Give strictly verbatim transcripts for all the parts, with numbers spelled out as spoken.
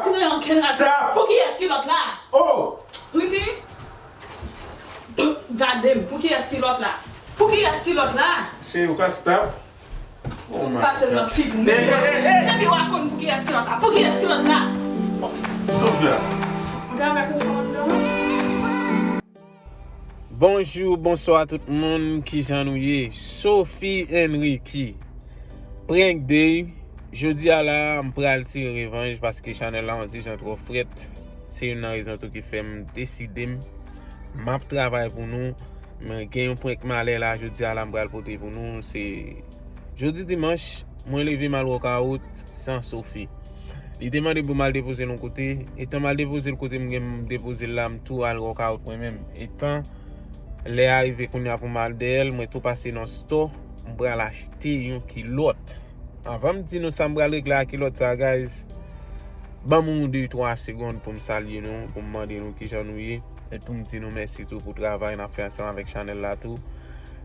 Si nou gen ankenn rason, pou kiyès kilòt la? Oh! Ricky? Gade m, pou kiyès kilòt la? Pou kiyès kilòt la? Cheri, ou ka stop? Oh my God. Pase l nan figi w. Hey, hey, hey, hey! Depi w a konn pou kiyès kilòt la. Pou kiyès kilòt la? Sofia. Mwen te avèk ou fè yon dòmi. Bonjou, bonswa tout moun, kijan nou ye? Sophie and Ricky. Prank day. Jodi a la, m pral tire revanj paske chanèl la on ti jan twò frèt. Se youn nan rezon tou ki fè m deside m, m ap travay pou nou. Men gen yon prank malè la, jodi a la, m pral pote pou nou. Se jodi dimanch, mwen leve m al workout san Sophie. Li te mande pou m al depoze l yon kote. Etan m al depoze l kote m gen m depoze l la, m tou al workout mwen menm. Etan lè a rive kounye a pou m al dèyè l, mwen tou pase nan store, m pral achte yon kilòt. Anvan m di nou sa m pral regle ak kilòt sa, guys, ban m yon de twa segonn pou m salye nou, pou m mande nou kijan nou ye, e pou m di nou mèsi tou pou travay n ap fè ansanm avèk chanèl la tou.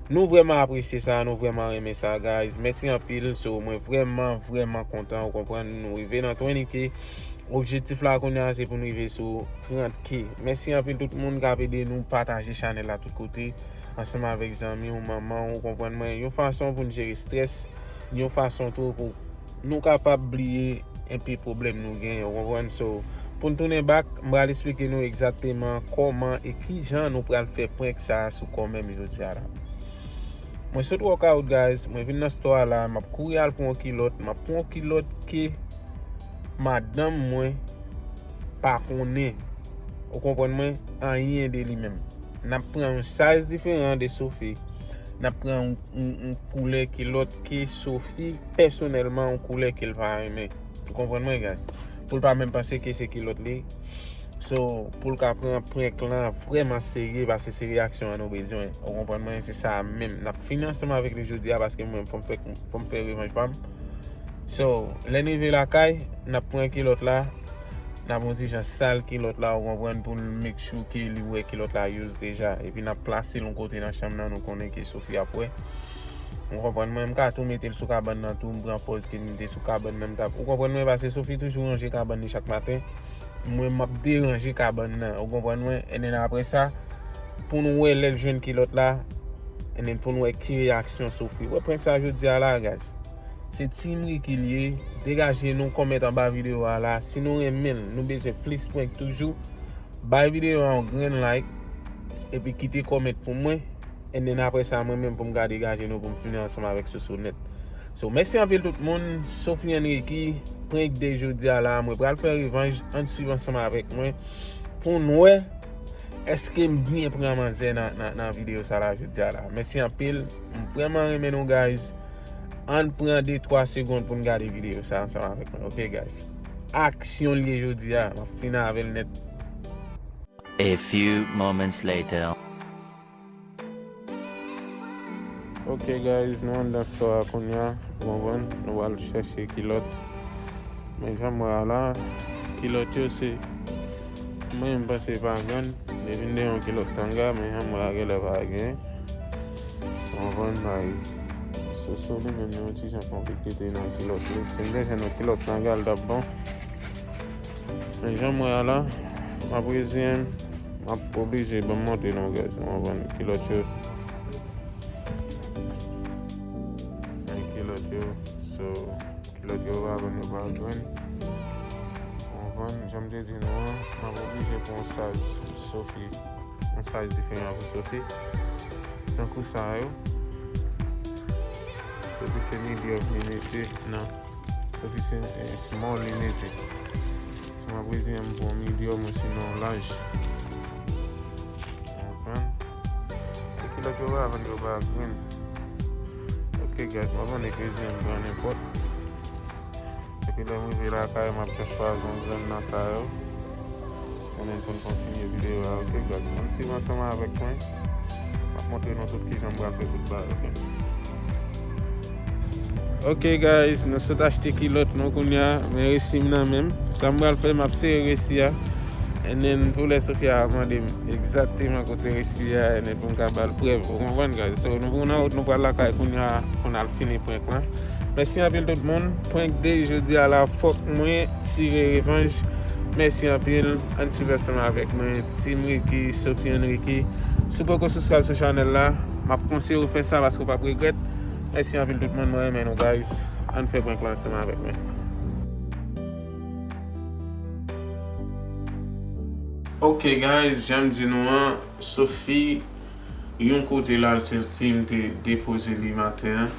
Nou vrèman apresye sa, nou vrèman renmen sa, guys. Mèsi anpil. So, mwen vrèman, vrèman kontan, ou konprann, nou rive nan twenty K. Objektif la kounye a, se pou nou rive sou trant K. Mèsi anpil tout moun k ap ede nou pataje chanèl la tout kote, ansanm avèk zanmi w, manman w, ou konprann mwen, yon fason pou n jere strès, yon fason tou pou nou kapab bliye enpe pwoblèm nou genyen, ou konprann? So, pou n tounen back, m pral esplike nou egzakteman kòman e kijan nou pral fè prank sa a sou kò menm jodi a la. Mwen sot workout, guys, mwen vin nan store a la, m ap kouri al pran yon kilòt, m ap pran yon kilòt ke madanm mwen pa konnen, ou konprann mwen, anyen de li menm. N ap pran yon size diferan de Sophie. N ap pran yon, yon, yon koulè kilòt ke Sophie, pèsonèlman, yon koulè ke l pa renmen. Ou konprann mwen, guys? Pou l pa menm panse ke se kilòt li. So, pou l ka pran prank lan vrèman serye, paske se reyaksyon an nou bezwen. Ou konprann mwen? Se sa menm. N ap fini ansanm avèk li jodi a, paske mwen, fò m fè, fò m fè revanj pa m. So, lè n rive lakay, n ap pran kilòt la, n ap yon ti jan sal kilòt la, ou konprann, pou n make sure ke li wè kilòt la use deja. Epi n ap plase l yon kote nan chanm nan, nou konnen ke Sophie ap wè. Ou konprann mwen, m ka tou mete l sou kabann nan tou, m pran pòz ke m te sou kabann nan, m t ap, ou konprann mwen, paske Sophie toujou ranje kabann li chak maten. Mwen, m ap deranje kabann nan, ou konprann mwen? And then apre sa, pou nou wè lè l jwenn kilòt la, and then pou nou wè ki reyaksyon Sophie. Wè prank sa jodi a la, guys. Se Team Ricky li ye. Degaje nou, kòmante anba videyo a la. Si nou renmen l, nou bezwen plis prank toujou. Bay videyo a yon grenn like. Epi kite kòmant pou mwen. And then apre sa, mwen menm pou m ka degaje nou pou m fini ansanm avèk Soso nèt. So, mèsi anpil tout moun. Sophie and Ricky, prank day jodi a la. Mwen pral fè revanj. Ann swiv ansanm avèk mwen pou n wè èske m byen pran manzè nan, nan, nan videyo sa la jodi a la. Mèsi anpil. M vrèman renmen nou, guys. Ann pran de twa segonn pou n gade videyo sa ansanm avèk mwen, ok, guys? Aksyon l ye jodi a, m ap fini avè l nèt. A few moments later. Ok, guys, nou anndan store a kounye a, ou konprann? Nou al chèche kilòt. Men jan m wè a la, kilòt yo se, mwen, m panse pa grann. Li vin de yon kilòt tanga, men jan m wè a, genlè pa gen. Ou konprann, bay Soso li menm, li yon ti jan konplike nan kilòt li. Si m te jwenn yon kilòt tanga, l t ap bon. Men jan m wè a la, m ap reziyen m, m ap oblije, ban m montre nou, guys, nou konprann, kilòt yo. Men kilòt yo, so, kilòt yo pa bon, yo pa grenn. Ou konprann, jan m te di nou an, m ap oblije pran yon size Sophie, yon size diferan pou Sophie. Tankou sa yo. Sophie se medium li mete nan. Sophie se, eh, small li mete. So, m ap reziyen m pou yon medium, osinon laj. Ou konprann? E kilòt yo pa vann, yo pa grenn. Ok, guys, m ap annik reziyen m pran nenpòt. Epi lè m rive lakay, m ap just chwazi yon grenn nan sa yo. Konnen pou n kontinye videyo a, ok, guys? Ann swiv ansanm avèk mwen. M ap montre nou tout kijan m pral fè tout bagay, ok? Ok, guys, nou sot achte kilòt nou kounye a, men resi m nan men m. Sa m pral fè, m ap sere resi a. And then, pou lè Sofia a mande m egzakteman kote resi a, and then pou m ka ba l prèv. Ou konprann, guys? So, nou, nou nan wout, nou pral lakay kounye a, pou n al fini prank lan. Mèsi anpil tout moun. Prank day jodi a la, fòk mwen tire revanj. Mèsi anpil. Ann swiv ansanm avèk mwen, Team Ricky, Sophie and Ricky. Si w poko subscribe sou chanèl la, m ap konseye w fè sa paske w p ap regrèt. Mèsi anpil tout moun, mwen renmen nou guys. Ann fè prank la ansanm avèk mwen. Ok guys, jan m di nou an, Sophie yon kote l al soti, m te depoze li maten an.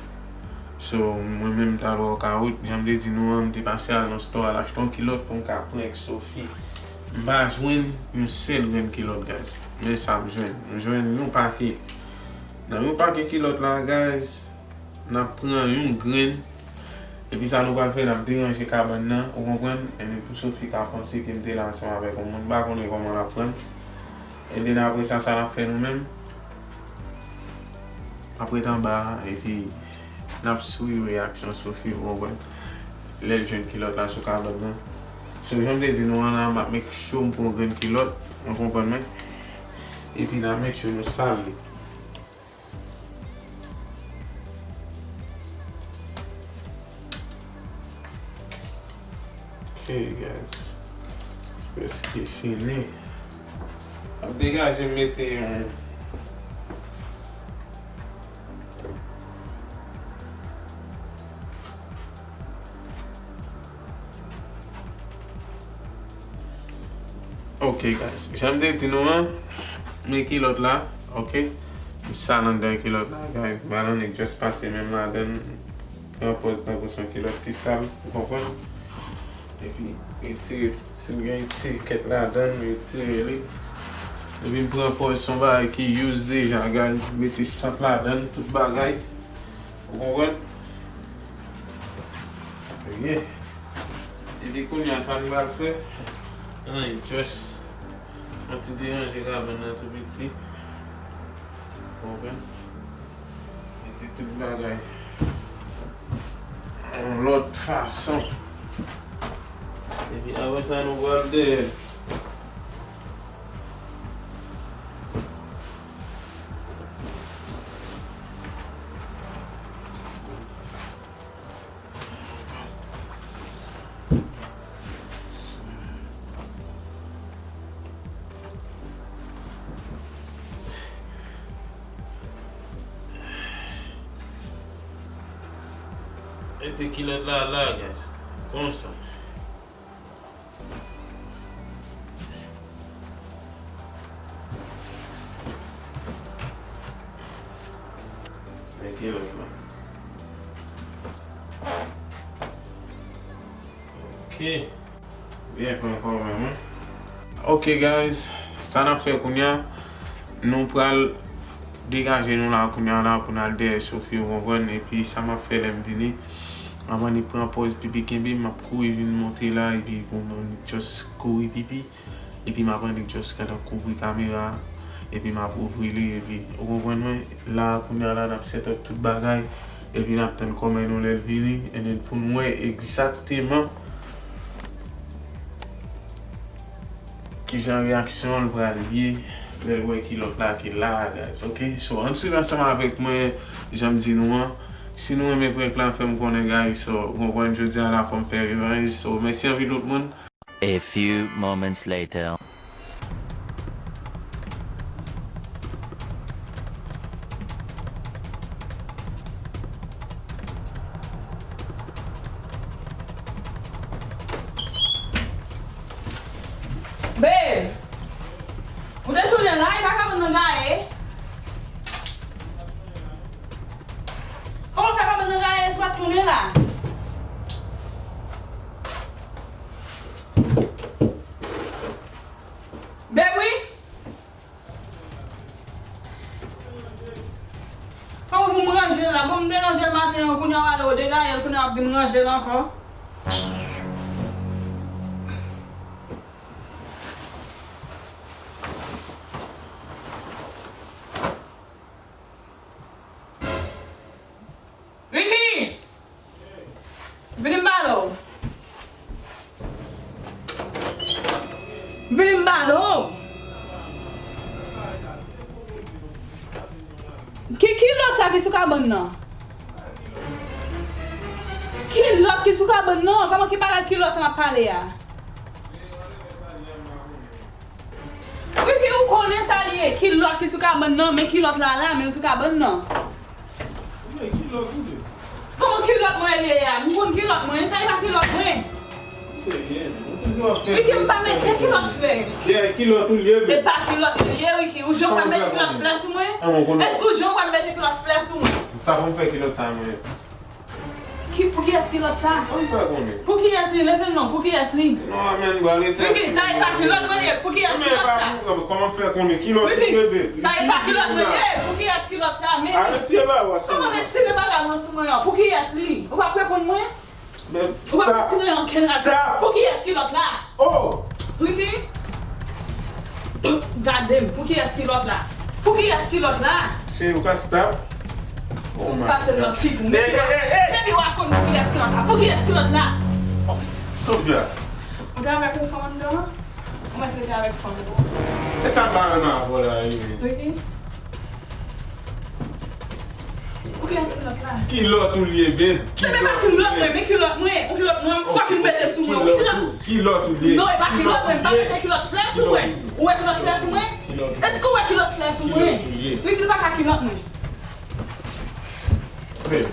So, mwen menm m t al workout, jan m te di nou an, m te pase al nan store al achte yon kilòt pou m ka pran ak Sophie. M pa jwenn yon sèl grenn kilòt guys. Men sa m jwenn. M jwenn yon pake. Nan yon pake kilòt la guys, n ap pran yon grenn. Epi sa nou pral fè, n ap deranje kabann nan, ou konprann? Ebyen pou Sophie ka panse ke m te la ansanm avèk yon moun, m pa konnen kòman l ap pran l. Ebyen apre sa, sa n ap fè nou menm? N ap ret anba a, epi n ap swiv reyaksyon Sophie, ou konprann? Lè l jwenn kilòt la sou kabann nan. So, jan m te di nou an la, m ap make sure m pran yon grenn kilòt, ou konprann mwen? Epi n ap make sure nou sal li. Ok guys, prèske fini. Ap degaje m mete yon. Ok guys, jan m te di nou an, men kilòt la, ok. M sal anndan kilòt la guys, m al annik just pase men m ladan l, pran pòz tankou se yon kilòt ki sal, ou konprann? Epi retire, si l gen ti kèk ladan l, retire li. Epi m pran pòz se yon bagay ki use deja guys, mete sant ladan l, tout bagay. Ou konprann? Serye. Epi kounye a sa nou pral fè? Anyen, just fè yon ti deranje kabann nan tou piti. Ou konprann? Mete tout bagay yon lòt fason. Epi apre sa nou pral dèyè. Mete kilòt la la, guys. Konsa. Men kilòt la. Ok. Byen pran kanmenm, wi. Ok guys, sa n ap fè kounye a, nou pral degaje nou la kounye a la pou n al dèyè Sophie, ou konprann, epi sa m ap fè lè m vini, m ap annik pran pòz pipi kenbe, m ap kouri vin monte la, epi pou m annik just kouri pipi, epi m ap annik just gentan kouvri kamera a, epi m ap ouvri li, epi, ou konprann mwen, la kounye a la n ap set up tout bagay, epi n ap tann kòmè nou lè l vini, and then pou n wè egzakteman kijan reyaksyon l pral ye lè l wè kilòt la ki la a, guys, ok? So, ann swiv ansanm avèk mwen, jan m di nou an. Si nou renmen prank la, fè m konnen, guys. So, ou konprann, jodi a la fò m fè revanj. So, mèsi anpil tout moun. A few moments later. Babe! Ou te tounen la, e pa kabann nan gaye? Kòman w fè kabann nan gaye si w pa t tounen la? Babe, wi. Kòman pou m ranje l la? Bon, m te ranje l maten an, kounye a w ale w degaye l, kounye a w ap di m ranje l ankò. Ricky! Vini m pale w. Vini m pale w. Ki kilòt sa ki sou kabann nan? Kilòt ki sou kabann nan? Kòman ki bagay kilòt sa n ap pale a? Wi, ki ou konnen sa li ye? Kilòt ki sou kabann nan, men kilòt la la, men l sou kabann nan. Men kilòt ou ye? Kòman kilòt mwen li ye a? M konn kilòt mwen, sa e pa kilòt mwen. Serye, men. Ou toujou ap fè. Wi, ki m pa mete kilòt flè. Ki kilòt ou li ye, men? E pa kilòt mwen li ye, wi, ki ou jan w pral mete kilòt flè sou mwen? Èske ou jan w pral mete kilòt flè sou mwen? Sa pou m fè kilòt sa mwen. Ki, pou kiyès kilòt sa? Kòman fè konnen? Pou kiyès li? Leve l non, pou kiyès li? Non, men m pral retire. Ricky, sa e pa kilòt mwen li ye, pou kiyès kilòt sa? Men pa pou, kòman fè konnen kilòt li ye, baby? Sa e pa kilòt mwen li ye, pou kiyès kilòt sa? Men a retire bagay sou mwen. Kòman retire bagay mwen sou mwen an? Pou kiyès li? Ou p ap reponn mwen? Men ou p ap retire ankenn ladan. Pou kiyès kilòt la? Oh! Ricky? Gade m, pou kiyès kilòt la? Pou kiyès kilòt la? Cheri, ou ka stop? Oh my God. Pase nan figi w. Depi w ap konn pou kiyès kilòt la. Pou kiyès kilòt la? Sofia. Ou te avèk yon fanm anndan? Ou mèt rete avèk fanm ou. E sa m pa renmen avè w la, wi. Ricky? Pou kiyès kilòt la? Kilòt ou li ye, babe. Men e pa kilòt mwen, men kilòt mwen. Yon kilòt mwen, m fucking mete sou mwen. Kilòt ou, kilòt ou li ye. Non, e pa kilòt mwen, m pa mete kilòt flè sou mwen. Ou wè kilòt flè sou mwen? Èske ou wè kilòt flè sou mwen? Wi, li pa ka kilòt mwen. Babe.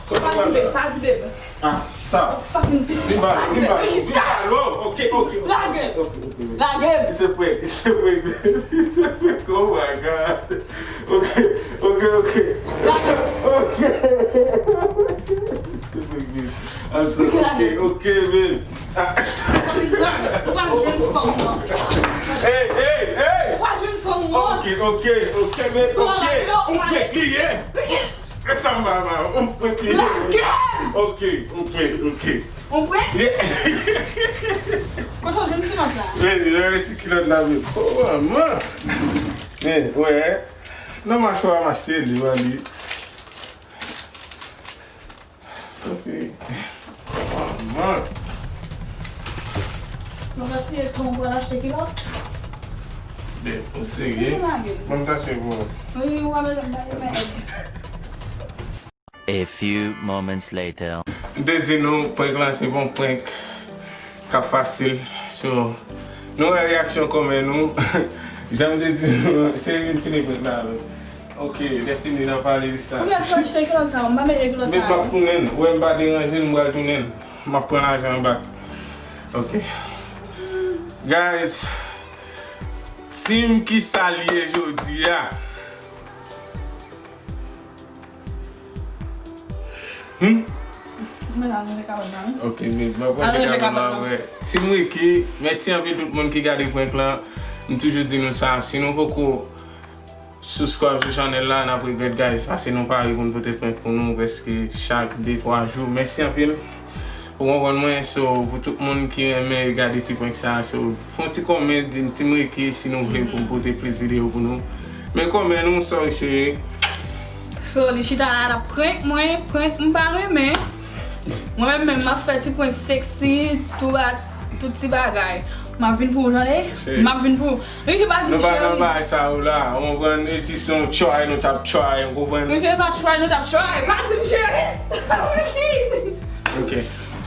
Pa di babe, pa di babe. Ah, stop. Fucking piece of... Li ba, li ba, li ba, oh, ok, ok, ok. Lage. Ok, ok, ok. Lage. It's a prank, it's a prank, baby. It's a prank, oh my God. Ok, ok, ok. Lage. Ok. It's a prank, baby. I'm sorry. Ok, ok, baby. Ah. Ou pa jwenn fanm nan. Hey, hey, hey. Ou pa jwenn fanm nan. Ok, ok, ok, baby, ok. Ou prank li, yeah. E sa m pa mal, ou prank li. Lage m! Ok, ou prank, ok. Ou prank? Kote w jwenn kilòt la? Men, jwenn si kilòt la, men. Oh, manman! Men, wè. Nan machwa m achte li, wè li. Sophie. Oh, manman! Nou gaspiye tan pou al achte kilòt? Men, ou serye? Mwen lage l. Mwen m tache pou ou. Wi, ou pa bezwen, m pa bezwen èd. A few moments later. M te di nou, prank lan se pa yon prank k ap fasil. So, nou wè reyaksyon kòmè nou. Jan m te di nou, cheri vin fini prank la avè m. Ok, lè fini n a pale de sa. Poukisa w achte kilòt sa? M pa mete kilòt sa. Men m ap tounen l. Ou wè m pa deranje l, m pral tounen l. M ap pran lajan an back. Ok. Guys, team kisa l ye jodi a? Hmm? Mwen al ranje kabann nan, wi. Ok, babe, mwen al ranje kabann nan, wi. Team Ricky, mèsi anpil tout moun ki gade prank lan. M toujou di nou sa, si nou poko subscribe sou channel la, n ap regrèt, guys, paske nou pare pou n pote prank pou nou prèske chak de twa jou. Mèsi anpil. Ou konprann mwen, so, pou tout moun ki renmen gade ti prank sa, so, fè yon ti kòmè, di m Team Ricky si nou vle pou m pote plis videyo pou nou. Men kòmè nou, sorry cheri. So, li chita la, l ap prank mwen, prank m pa renmen. Mwen menm, menm, m ap fè ti prank sexy, tou ba, tout ti bagay. M ap vin pou ou, tande? M ap vin pou ou. Ricky pa di m cheri. Nou pa nan bagay sa yo la, ou konprann? E si se yon try, nou t ap try, ou konprann? Ricky pa try, nou t ap try. Pa di m cheri. Ricky. Ok.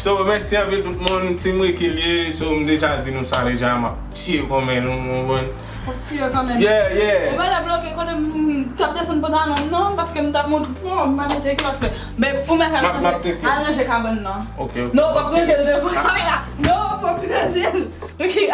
So, mèsi anpil tout moun. Team Ricky l ye. So, m deja di nou sa deja, m ap tiye kòmè nou, ou konprann? W ap tiye kòmè nou. Yeah, yeah. Ou pa ta bloke kote m t ap desann pantalon m non, paske m t ap montre w, m pa mete kilòt flè. Men ou mèt al ranje, al ranje kabann nan. Ok, ok. Non, w ap ranje l devan kamera. Non, w ap ranje l. Ricky.